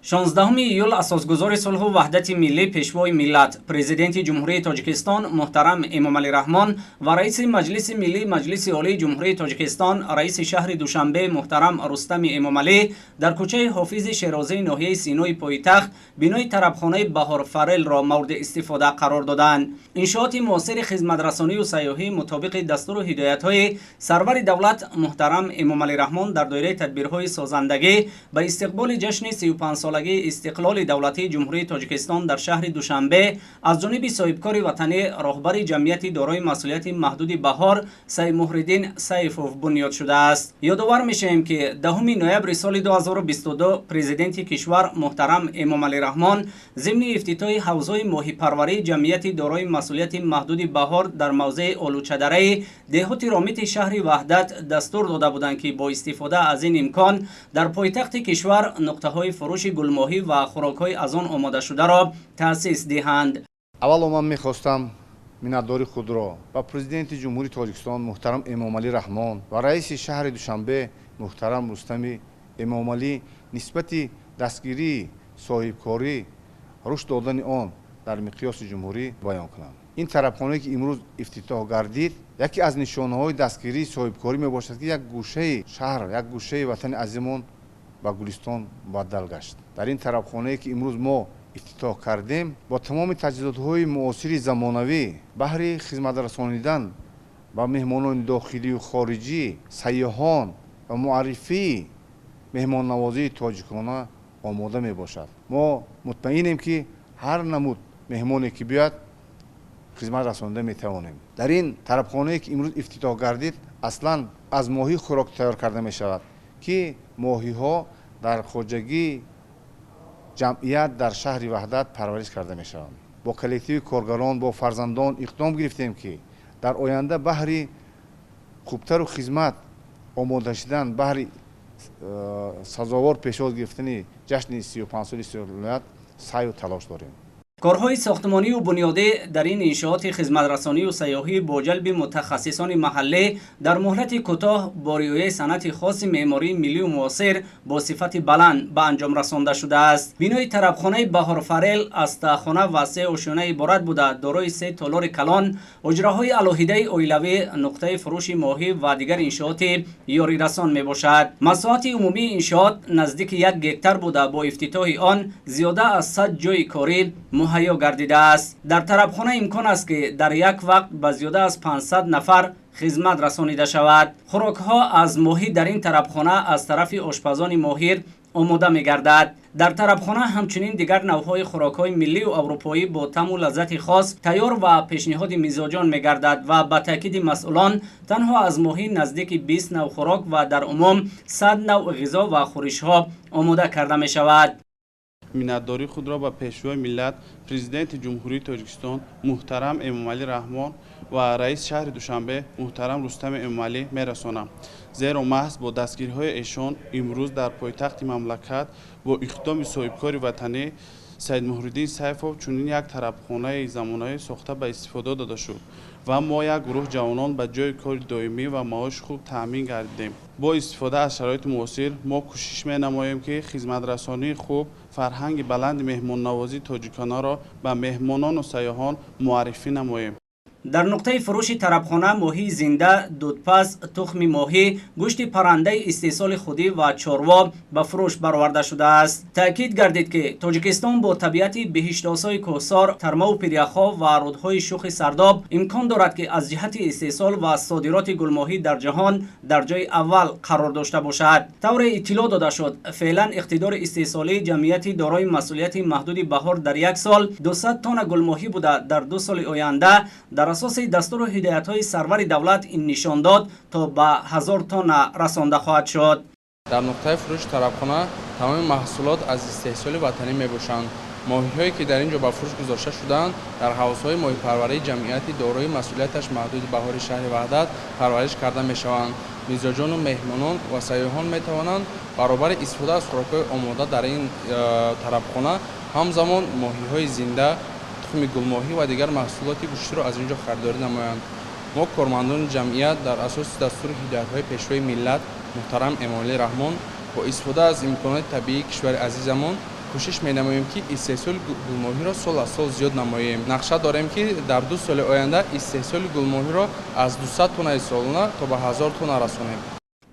16 июл асосгузори сулҳу ваҳдати миллӣ, пешвои миллат, Президенти Ҷумҳурии Тоҷикистон муҳтарам Эмомалӣ Раҳмон ва раиси Маҷлиси миллии Маҷлиси Олии Ҷумҳурии Тоҷикистон, раиси шаҳри Душанбе муҳтарам Рустами Эмомалӣ дар кӯчаи Ҳофизи Шерозии ноҳияи Синои пойтахт бинои тарабхонаи Баҳорфарелро мавриди истифода қарор доданд. Иншооти муосири хизматрасонию сайёҳӣ мутобиқи дастуру ҳидоятҳои сарвари давлат муҳтарам Эмомалӣ Раҳмон дар доираи тадбирҳои созандагӣ ба истиқболи ҷашни 35-солагии истиқлоли давлатии Ҷумҳурии Тоҷикистон дар шаҳри Душанбе аз ҷониби соҳибкори ватанӣ, роҳбари ҷамъияти дорои масъулияти маҳдуди «Баҳор» Саймуҳриддин Сайфов бунёд шудааст. Ёдовар мешавем, ки 10 ноябри соли 2022 президенти кишвар муҳтарам Эмомалӣ Раҳмон зимни ифтитоҳи ҳавзҳои моҳипарварии ҷамъияти дорои масъулияти маҳдуди «Баҳор» дар мавзеи Олучадараи деҳоти Ромити шаҳри Ваҳдат дастур дода буданд, ки бо истифода аз ин имкон дар пойтахти кишвар нуқтаҳои фурӯши гулмоҳӣ ва хӯрокҳои аз он омодашударо таъсис диҳанд. Аввало ман мехостам миннатдории худро ба Президенти Ҷумҳурии Тоҷикистон муҳтарам Эмомалӣ Раҳмон ва раиси шаҳри Душанбе муҳтарам Рустами Эмомалӣ нисбати дастгирии соҳибкорӣ, рушд додани он дар миқёси ҷумҳурӣ баён кунам. Ин тарабхонае, ки имрӯз ифтитоҳ гардид, яке аз нишонаҳои дастгирии соҳибкорӣ мебошад, ки як гӯшаи шаҳр, як гӯшаи ватани азимон ба гулистон мубаддал гашт. Дар ин тарабхонае, ки имрӯз мо ифтитоҳ кардем, бо тамоми таҷҳизотҳои муосири замонавӣ баҳри хизматрасонидан ба меҳмонони дохилию хориҷӣ, сайёҳон ва муаррифии меҳмоннавозии тоҷикона омода мебошад. Мо мутмаинем, ки ҳар намуд меҳмоне, ки биёяд, хизмат расонида метавонем. Дар ин тарабхонае, ки имрӯз ифтитоҳ гардид, аслан аз моҳӣ хӯрок тайёр карда мешавад, ки моҳиҳо дар хоҷагии ҷамъият дар шаҳри Ваҳдат парвариш карда мешаванд. Бо коллективи коргарон, бо фарзандон иқдом гирифтем, ки дар оянда баҳри хубтару хизмат омода шудан, баҳри сазовор пешвоз гирифтани ҷашни 35-соли истиқлолият саъю талош дорем. Корҳои сохтмонию бунёдӣ дар ин иншооти хизматрасонию сайёҳӣ бо ҷалби мутахассисони маҳаллӣ дар муҳлати кӯтоҳ бо риояи санъати хоси меъмории миллию муосир бо сифати баланд ба анҷом расонда шудааст. Бинои тарабхонаи Баҳорфарел аз таҳхона ва се ошёна иборат буда, дорои се толори калон, ҳуҷраҳои алоҳидаи оилавӣ, нуқтаи фурӯши моҳӣ ва дигар иншооти ёрирасон мебошад. Масоҳати умумии иншоот наздики 1 гектар буда, бо ифтитоҳи он зиёда аз 100 ҷойи корӣ муҳайё гардидааст. Дар тарабхона имкон аст, ки дар як вақт ба зиёда аз 500 нафар хизмат расонида шавад. Хӯрокҳо аз моҳӣ дар ин тарабхона аз тарафи ошпазони моҳир омода мегардад. Дар тарабхона ҳамчунин дигар навъҳои хӯрокҳои миллию аврупоӣ бо таъму лаззати хос тайёр ва пешниҳоди мизоҷон мегардад ва ба таъкиди масъулон, танҳо аз моҳӣ наздики 20 навъ хӯрок ва дар умум 100 навъ ғизо ва хӯришҳо омода карда мешавад. Миннатдории худро ба Пешвои миллат, Президенти Ҷумҳурии Тоҷикистон муҳтарам Эмомалӣ Раҳмон ва раиси шаҳри Душанбе муҳтарам Рустами Эмомалӣ мерасонам, зеро маҳз бо дастгириҳои эшон имрӯз дар пойтахти мамлакат бо иқдоми соҳибкори ватанӣ Саидмуҳриддин Сайфов чунин як тарабхонаи замонавӣ сохта ба истифода дода шуд ва мо, як гурӯҳ ҷавонон, ба ҷойи кори доимӣ ва маоши хуб таъмин гардидем. Бо истифода аз шароити муосир мо кӯшиш менамоем, ки хизматрасонии хуб, фарҳанги баланди меҳмоннавозии тоҷиконаро ба меҳмонону сайёҳон муаррифӣ намоем. Дар нуқтаи фурӯши тарабхона моҳии зинда, дудпаз, тухми моҳӣ, гӯшти паррандаи истеҳсоли худӣ ва чорво ба фурӯш бароварда шудааст. Таъкид гардид, ки Тоҷикистон бо табиати биҳиштосои кӯҳсор, тармаву пиряхҳо ва рӯдҳои шухи сардоб имкон дорад, ки аз ҷиҳати истеҳсол ва содироти гулмоҳӣ дар ҷаҳон дар ҷои аввал қарор дошта бошад. Тавре иттилоъ дода шуд, феълан иқтидори истеҳсолии ҷамъияти дорои масъулияти маҳдуди «Баҳор» дар як сол 200 тонна гулмоҳӣ буда, дар 2 соли оянда дар асоси дастуру ҳидоятҳои сарвари давлат ин нишондод то ба 1000 тонна расонда хоҳад шуд. Дар нуқтаи фурӯши тарабхона тамоми маҳсулот аз истеҳсоли ватанӣ мебошанд. Моҳиҳое, ки дар ин ҷо ба фурӯш гузошта шудаанд, дар ҳавзҳои моҳипарварии ҷамъияти дорои масъулияташ маҳдуди «Баҳори» шаҳри Ваҳдат парвариш карда мешаванд. Мизоҷону меҳмонон ва сайёҳон метавонанд баробари истифода аз хӯрокҳои омода дар ин тарабхона ҳамзамон моҳиҳои зинда, тухми гулмоҳӣ ва дигар маҳсулоти гӯштиро аз ин ҷо харидорӣ намоянд. Мо, кормандони ҷамъият, дар асоси дастуру ҳидоятҳои Пешвои миллат муҳтарам Эмомалӣ Раҳмон бо истифода аз имконоти табиии кишвари азизамон Кӯшиш менамоем, ки истеҳсоли гулмоҳиро сол аз сол зиёд намоем. Нақша дорем, ки дар 2 соли оянда истеҳсоли гулмоҳиро аз 200 тоннаи солона то ба 1000 тонна расонем.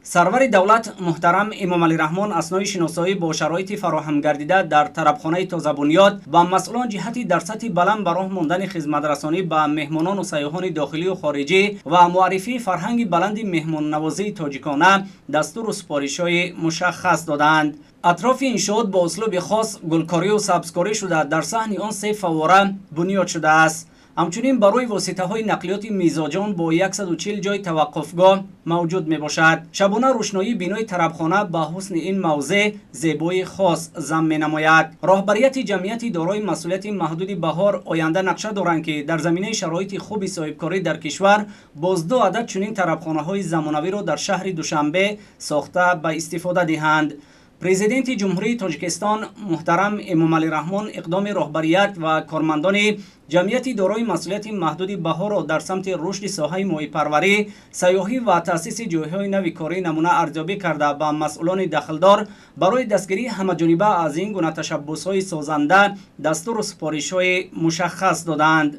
Сарвари давлат муҳтарам Эмомалӣ Раҳмон аснои шиносоӣ бо шароити фароҳамгардида дар тарабхонаи тозабунёд ба масъулон ҷиҳати дар сатҳи баланд ба роҳ мондани хизматрасонӣ ба меҳмонону сайёҳони дохилию хориҷӣ ва муаррифии фарҳанги баланди меҳмоннавозии тоҷикона дастуру супоришҳои мушаххас доданд. Атрофи иншоот бо услуби хос гулкорию сабзкорӣ шуда, дар саҳни он се фаввора бунёд шудааст. Ҳамчунин барои воситаҳои нақлиёти мизоҷон бо 140 ҷой таваққуфгоҳ мавҷуд мебошад. Шабона рӯшноии бинои тарабхона ба ҳусни ин мавзеъ зебои хос зам менамояд. Роҳбарияти ҷамъияти дорои масъулияти маҳдуди «Баҳор» оянда нақша доранд, ки дар заминаи шароити хуби соҳибкорӣ дар кишвар боз ду адад чунин тарабхонаҳои замонавиро дар шаҳри Душанбе сохта ба истифода диҳанд. Президенти Ҷумҳурии Тоҷикистон муҳтарам Эмомалӣ Раҳмон иқдоми роҳбарият ва кормандони ҷамъияти дорои масъулияти маҳдуди «Баҳорро» дар самти рушди соҳаи моҳипарварӣ, сайёҳӣ ва таъсиси ҷойҳои нави корӣ намуна арзёбӣ карда, ба масъулони дахлдор барои дастгирии ҳамаҷониба аз ин гуна ташаббусҳои созанда дастуру супоришҳои мушаххас доданд.